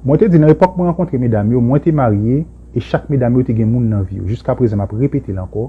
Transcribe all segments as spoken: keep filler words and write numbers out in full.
Mwen te di nan epòk mwen rankontre medam yo, mwen te marye, e chak medam yo te gen moun nan vi yo. Jiska prezan, m ap repete l ankò,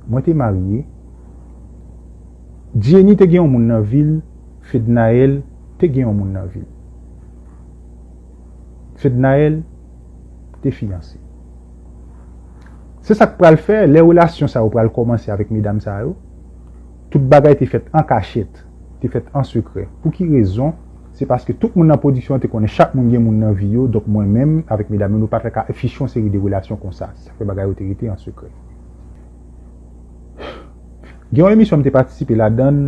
mwen te marye, Jenny te gen yon moun nan vi l, Fednaelle te gen yon moun nan vi l. Fednaelle te fiyanse. Se sa k pral fè, lè relasyon sa yo pral kòmanse avèk medam sa yo, tout bagay te fèt an kachèt, te fèt an sekrè. Pou ki rezon? Se paske tout moun nan pwodiksyon an te konnen chak moun gen moun nan vi yo, donk mwen menm avèk medam yo, nou pa t ka afiche yon seri de relasyon konsa. Sa fè bagay yo te rete an sekrè. Gen yon emisyon m te patisipe ladan l,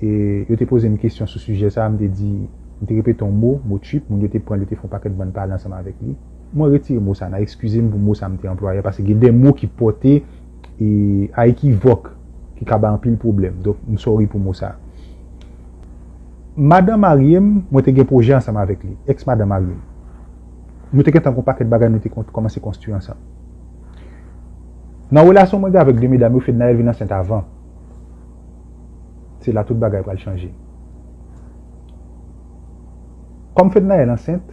e yo te poze m kesyon sou sijè sa a, m te di, m te repete yon mo, mo trip, moun yo te pran l, yo te fè yon pakèt bann pale ansanm avèk li. Mwen retire mo sa a, n a eskize m pou mo sa a m te anplwaye a, paske gen de mo ki pòte e, a ekivòk, ki ka bay anpil pwoblèm. Donk, m sorry pou mo sa a. Madan marye m, mwen te gen pwojè ansanm avèk li, èks madan marye m. Nou te gentan gen yon pakèt bagay nou te kon- kòmanse konstwi ansanm. Nan relasyon mwen gen avèk de medam yo, Fednaelle vin ansent avan. Se la tout bagay pral chanje. Kòm Fednaelle ansent,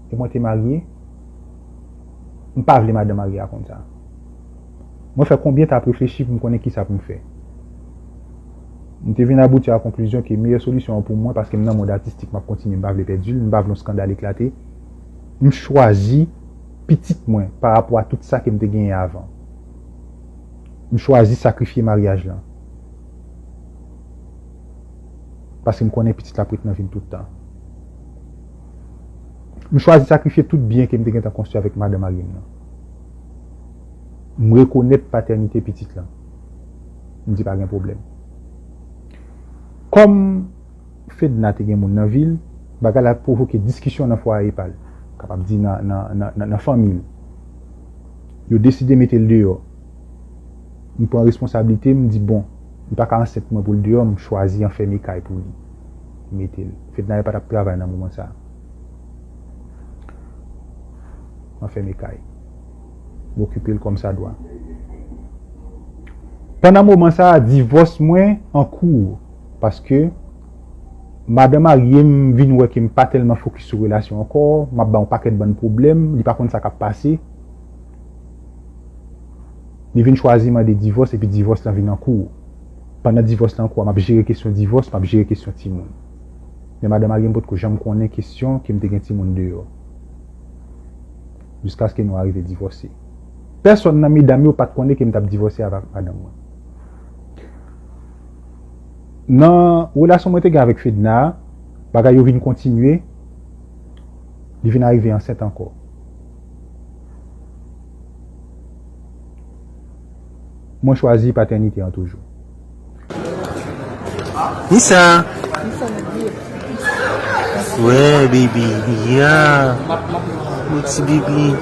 e mwen te marye, m pa vle madan marye a konn sa. Mwen fè konbyen tan ap reflechi pou m konnen kisa pou m fè. M te vin abouti a konklizyon ke meyè solisyon an pou mwen, paske m nan mond atistik, m ap kontinye, m pa vle pèdi l, m pa vle yon skandal eklate. M chwazi pitit mwen pa rapò a tout sa ke m te genyen avan. M chwazi sakrifye maryaj lan. Paske m konnen pitit la ap ret nan vi m tout tan. M chwazi sakrifye tout byen ke m te gentan konstwi avèk madan marye m nan. M rekonèt patènite pitit lan. M di pa gen pwoblèm. Kòm Fedna te gen moun nan vi l, bagay la pwovoke diskisyon nan fwaye pa l. Kapab di nan, nan, nan, nan, nan fanmi l. Yo deside mete l deyò. M pran responsablite m, m di, bon, m pa ka ansent mwen pou l deyò, m chwazi anfème kay pou li. M mete l. Fednaelle pa t ap travay nan moman sa a. Anfème kay. M okipe l kòmsadwa. Pandan moman sa a, divòs mwen an kou, paske madan marye m vin wè ke m pa tèlman fokis sou relasyon ankò, m ap bay yon pakèt bann pwoblèm, li pa konn sa k ap pase. Li vin chwazi mande divòs, epi divòs lan vin an kou. Pandan divòs lan an kou a, m ap jere kesyon divòs, m ap jere kesyon timoun. Men madan marye m potko janm konnen kesyon ke m te gen timoun deyò. Jiskaske nou arive divòse. Pèsonn nan medam yo pa t konnen ke m t ap divòse avèk madanm mwen. Nan relasyon mwen te gen avèk Fedna a, bagay yo vin kontinye, li vin arive ansent ankò. Mwen chwazi patènite an toujou. Nisa. Wè, baby. Ya. Mon ti baby.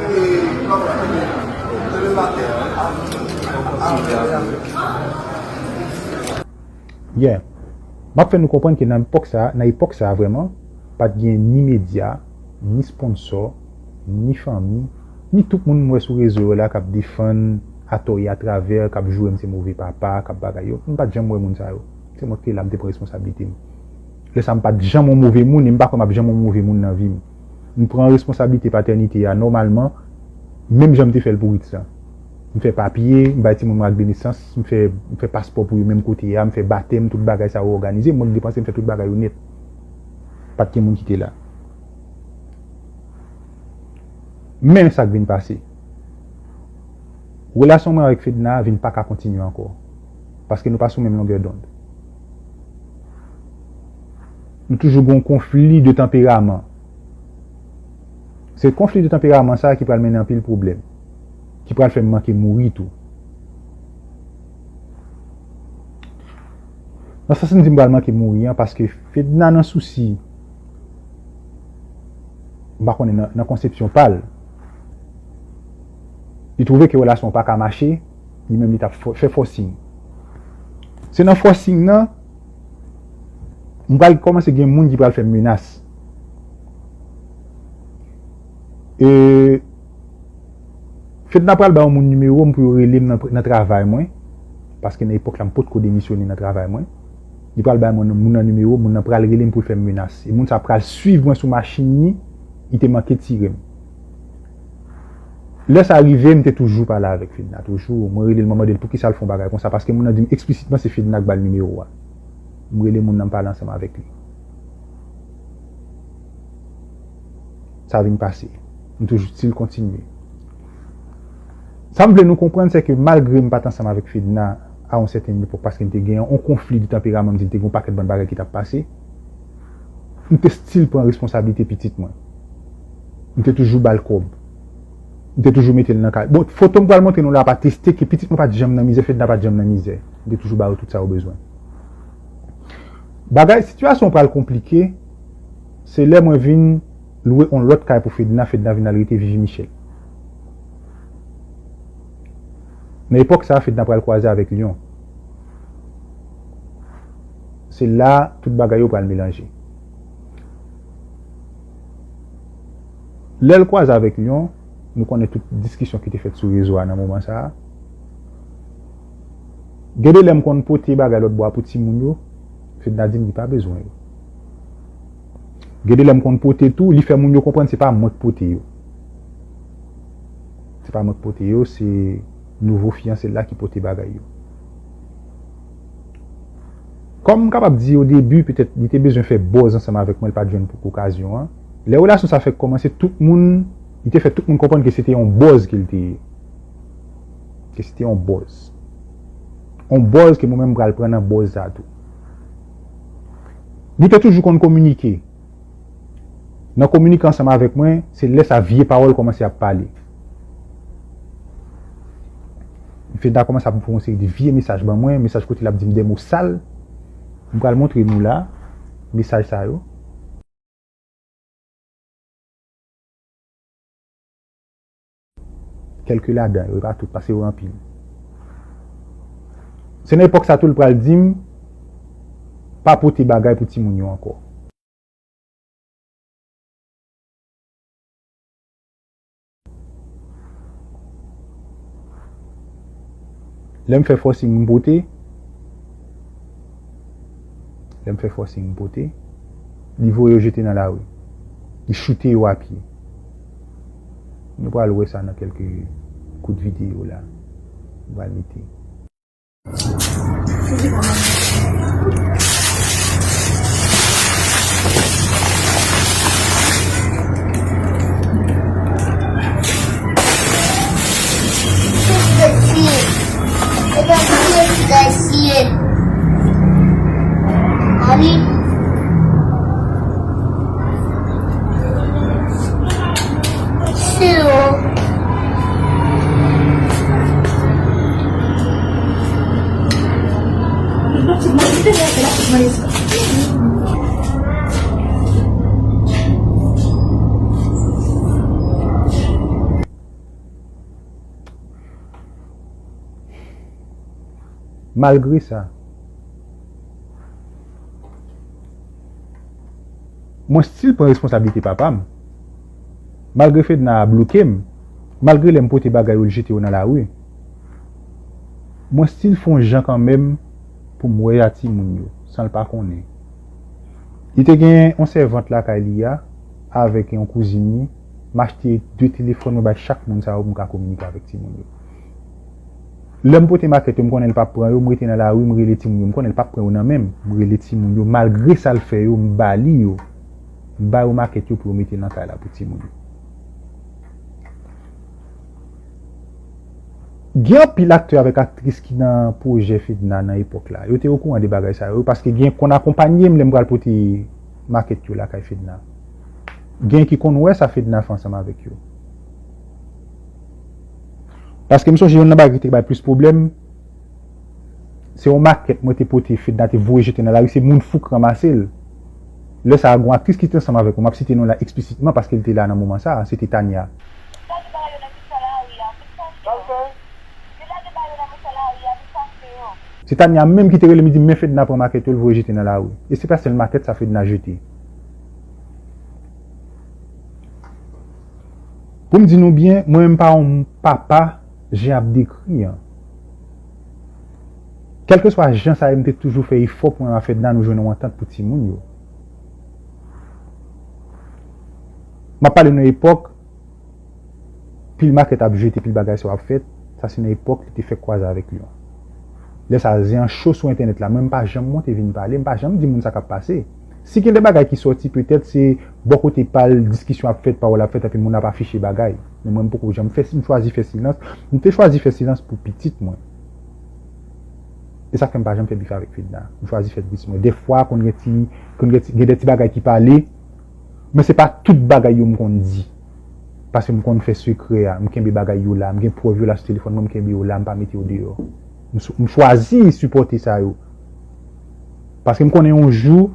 Yeah. M ap fè nou konprann ke nan epòk sa, nan epòk sa vrèman, pa t gen ni medya, ni sponsò, ni fanmi, ni tout moun m wè sou rezo yo la k ap defann atò e atravè, k ap joure m se move papa, k ap bagay yo. M pa t janm wè moun sa yo. Se mwen ki te la, m te pran responsablite m. Lè sa a, m pa t janm yon move moun e m pa kwè m ap janm yon move moun nan vi m. M pran responsablite patènite a nòmalman, menm jan m te fè l pou Ritz lan. M fè papye, m bay timoun mwen ak de nesans, m fè, m fè paspò pou yo menm kote a, m fè batèm, tout bagay sa yo òganize, mwen k depanse, m fè tout bagay yo nèt. Pa t gen moun ki te la. Men sa k vin pase. Relasyon mwen avèk Fedna vin pa ka kontinye ankò. Paske nou pa sou menm longè dond. Nou toujou gen yon konfli de tanperaman. Se konfli de tanperaman sa a ki pral mennen anpil pwoblèm, ki pral fè m manke mouri tou. Nan sans m di m pral manke mouri an, paske Fedna nan sousi, m pa konnen nan, nan konsepsyon pa l, li twouve ke relasyon an pa ka mache, li menm li t ap fò- fè fòsing. Se nan fòsing nan, m pral kòmanse gen moun ki pral fè m menas. E Fedna pral ba yon moun nimewo m pou yo rele m nan, nan travay mwen, paske nan epòk la m potko demisyone nan travay mwen. Li pral bay moun, moun nan nimewo, moun nan pral rele m pou l fè m menas. E moun sa pral swiv mwen sou machin li, Li te manke tire m. Lè sa rive, m te toujou pale avèk Fedna, toujou. Mwen rele l, mwen mande l poukisa l fè yon bagay konsa, paske moun nan di m eksplisitman se Fedna k ba l nimewo a. M rele moun nan, m pale ansanm avèk li. Sa vin pase. M toujou still kontinye. Sa m vle nou konprann, se ke malgre m pa t ansanm avèk Fedna a yon sèten epòk, paske m te gen yon konfli de tanperaman, m di m te gen yon pakèt bann bagay ki t ap pase, m te still pran responsablite pitit mwen. M te toujou ba l kòb. M te toujou mete l nan kay. Bon, foto m pral montre nou la pa teste ke pitit mwen pa t janm nan mizè, Fedna pa t janm nan mizè. M te toujou ba yo tout sa yo bezwen. Bagay, sitiyasyon pral konplike, se lè mwen vin lwe yon lòt kay pou Fedna, Fedna vin al rete Vivi Michel. Nan epòk sa a, Fedna pral kwaze avèk Lyon. Se la tout bagay yo pral melanje. Lè l kwaze avèk Lyon, nou konnen tout diskisyon ki te fèt sou rezo a nan moman sa a. Gen de lè m konn pote bagay lòt bò a pou timoun yo, Fedna di m li pa bezwen yo. Gen de lè m konn pote tou, li fè moun yo konprann se pa mwen k pote yo. Se pa mwen k pote yo, se nouvo fiyanse l la ki pote bagay yo. Kòm m kapab di o debi, petèt li te bezwen fè buzz ansanm avèk mwen, l pa t jwenn pou okazyon an. Lè relasyon sa fèk kòmanse, tout moun, li te fè tout moun konprann ke se te yon buzz ke l te ye. Ke se te yon buzz. Yon buzz ke mwen menm m pral pran nan buzz sa tou. Nou te toujou konn kominike. Nan kominike ansanm avèk mwen, se lè sa vye pawòl kòmanse ap pale. Fedna kòmanse ap voye yon seri de vye mesaj ban mwen, mesaj kote l ap di m de mo sal. M pral montre nou la, mesaj sa yo. Kèlke ladan yo, e pa tout, paske yo anpil. Se nan epòk sa tou l pral di m, pa pote bagay pou timoun yo ankò. Lè m fè forcing m pote, lè m fè forcing m pote, li voye yo jete nan lari. Li choute yo a pye. Nou pral wè sa nan kèlke kout videyo la. Nou pral mete. Malgre sa, mwen still pran responsablite papa m. Malgre Fedna bloke m, malgre lè m pote bagay yo, l jete yo nan lari, mwen still fè yon jan kanmenm pou m wè a timoun yo, san l pa konnen. Li te gen yon sèvant lakay li a, avèk yon kouzin li, m achte de telefòn, mwen bay chak moun sa yo pou m ka kominike avèk timoun yo. Lè m pote makèt yo, m konnen l p ap pran yo, m rete nan lari, m rele timoun yo. M konnen l p ap pran yo nan men m. M rele timoun yo, malgre sa l fè yo, m ba li yo. M ba yo makèt yo pou yo mete nan kay la pou timoun yo. Gen anpil aktè avèk aktris ki nan pwojè Fedna nan epòk la. Yo te okouran de bagay sa yo, paske gen konn akonpanye m lè m pral pote makèt yo lakay Fedna. Gen ki konn wè sa Fedna fè ansanm avèk yo. Paske m sonje youn nan bagay ki te bay plis pwoblèm, se yon makèt mwen te pote, Fedna te voye jete nan lari, se moun fou k ranmase l. Lè sa a, gon aktris ki te ansanm avèk mwen, m ap site non la eksplisitman paske l te la nan moman sa a, se te Tania. Se Tania menm ki te rele m, li di m, men Fedna pran makèt yo, l voye jete nan lari. E se pa sèl makèt sa Fedna jete. Pou m di nou byen, mwen menm pa yon papa jan y ap dekri an. Kèlkeswa jan sa ye, m te toujou fè efò pou mwen ak Fedna nou jwenn yon antant pou timoun yo. M ap pale nan epòk pil makèt ap jete, pil bagay sa yo ap fèt. Sa se nan epòk li te fèk kwaze avèk Lyon. Lè sa a, zen an cho sou entènèt la. Mwen, m pa janm monte vin pale, m pa janm di moun sa k ap pase. Si gen de bagay ki sòti, petèt se bò kote pa l, diskisyon ap fèt, pawòl ap fèt, epi moun ap afiche bagay. Men mwen, m poko janm fè, m chwazi fè silans. M te chwazi fè silans pou pitit mwen. E sa k fè m pa janm fè bif avèk Fedna. M chwazi fè pitit mwen. Dèfwa, konn gen ti, konn gen ti, gen de ti bagay ki pale, men se pa tout bagay yo m konn di. Paske m konn fè sekrè a, m kenbe bagay yo la, m gen prèv yo la sou telefòn mwen, m kenbe yo la, m pa mete yo deyò. M, m chwazi sipòte sa yo. Paske m konnen yon jou,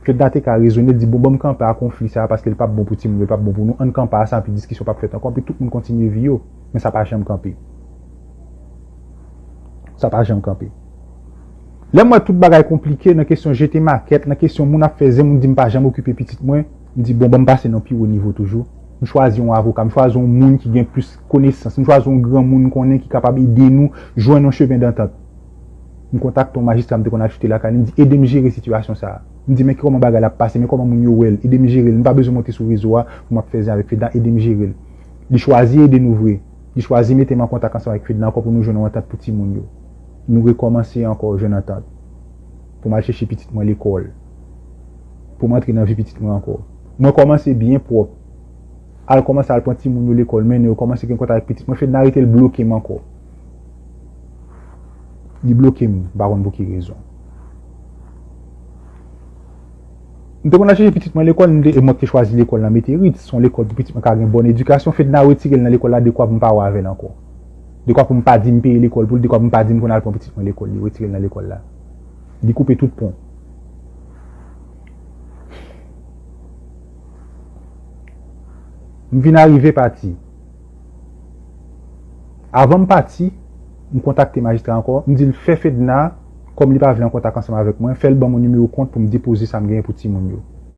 Fedna te ka rezone, l di, bon, ban m kanpe a konfli sa a, paske l p ap bon pou timoun yo, l p ap bon pou nou, ann kanpe a sa, anpi diskisyon p ap fèt ankò, anpi tout moun kontinye vi yo. Men sa pa janm kanpe. Sa pa janm kanpe. Lè m wè tout bagay konplike nan kesyon jete makèt, nan kesyon moun ap fè zen, moun di m pa janm okipe pitit mwen, m di, bon, ban m pase nan pi wo nivo toujou. M chwazi yon avoka, m chwazi yon moun ki gen plis konesans, m chwazi yon granmoun m konnen ki kapab ede nou jwenn yon chemen dantant. M kontakte yon majistra m te konn al choute lakay li, m di, ede m jere sitiyasyon sa a. M di, men kòman bagay la ap pase, men kòman moun yo wè l, ede m jere l. M pa bezwen monte sou rezo a pou m ap fè zen avèk Fedna, ede m jere l. Li chwazi ede nou vre. Li chwazi mete m an kontak ansanm avèk Fedna ankò pou nou jwenn yon antant pou timoun yo. Nou rekòmanse ankò jwenn antant. Pou m al chèche pitit mwen lekòl. Pou m antre nan vi pitit mwen ankò. Mwen kòmanse byen pwòp. Al kòmanse al pran timoun yo lekòl, mennen yo, kòmanse gen kontak ak pitit mwen. Fedna rete l bloke m ankò. Li bloke m, m pa konn pou ki rezon. M te konn al chèche pitit mwen lekòl, m te, e mwen ki te chwazi lekòl nan Meterit, se yon lekòl pou pitit mwen ka gen bòn edikasyon. Fedna retire l nan lekòl la, dekwa pou m pa wè avè l ankò. Dekwa pou m pa di m peye lekòl pou l, dekwa pou m pa di m konn al pran pitit mwen lekòl, li retire l nan lekòl la. Li koupe tout pon. M vin arive pati. Avan m pati, m kontakte majistra ankò, m di l fè Fedna, kòm li pa vle an kontak ansanm avèk mwen, fè l ban m yon nimewo kont pou m depoze sa m genyen pou timoun yo.